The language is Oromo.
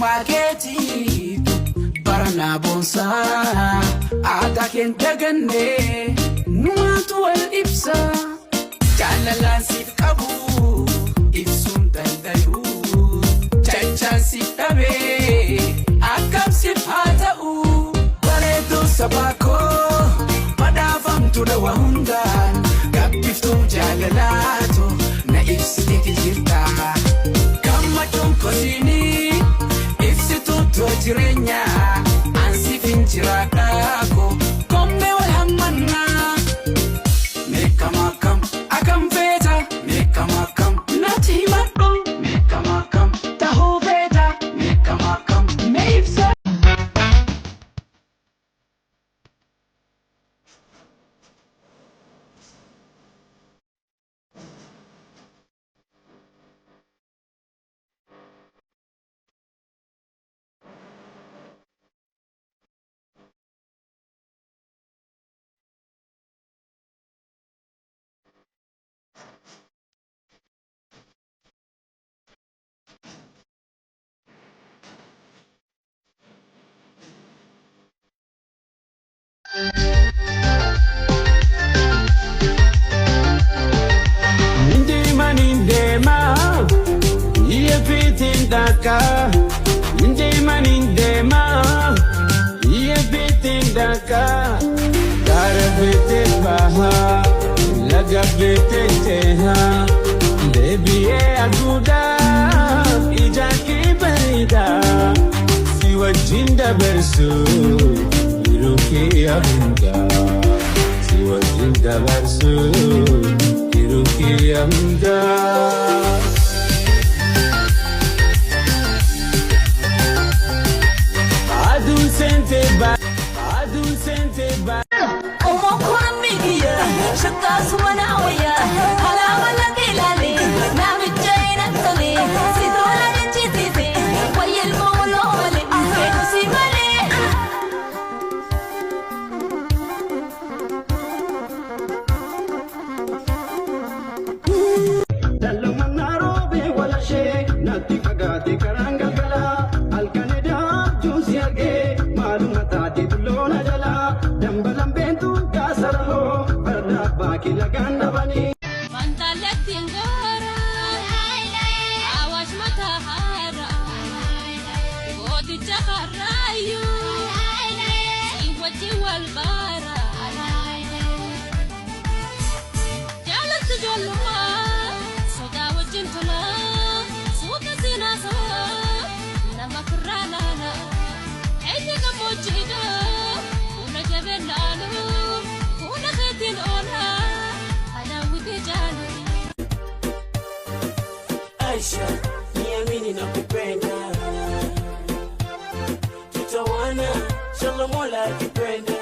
Eenyummaa keetiitu bara naa boonsaa aadaa keen dagannee numaatu wal ibsa jaalalaan siif qabu ibsuun danda'u jechaan siif dhabee akkam siif haa ta'u bareedduu sabaa koo badhaafamtuudha waa hundaan gabbiftuu jaalalaatu na ibsiteeti jirta gammachuun kosiinii ibsituu too jireenyaa ansiif hin jiraadhaa koo kommee wal hammannaa. Meekama akkam akkam feeta meekama akkam natti himadhu meekama akkam tahuu feeta meekama akkam mee ibsa. Ndeema ndeema, iye fitin daka. Ndeema ndeema, iye fitin daka. Gaara fitin baha, laga fitin ceha. Deebi'ee aduudhaaf ija kee bareeda. Si wajjin dabarsu yeroo kee hundaa. Si wajjin dabarsu yeroo kee hundaa. Aduun seentee ba aduun seentee ba. Dallumannaa roobee walashee natti fagaate karaan galgalaa halkan edaa si argee maaluma taate tulloona jalaa dambalan beentu gaasara hoo farda abbaa kee lagaan dhabanii. Fantaallattiin gaara, Awaash mataa haara, gooticha karraayyuu, si wajjin wal baara. Jaalatti ijoollummaa, sodaa wajjin tolaa, suuta siinaasaa, nama firraa laala. Eenyu gammoojjiidha, fuula jabeennaanu, fuula keetiin oolaa, anaawwitee jaalu. Aisha, niamini nakupenda, tutawana, inshallah Mola akipenda.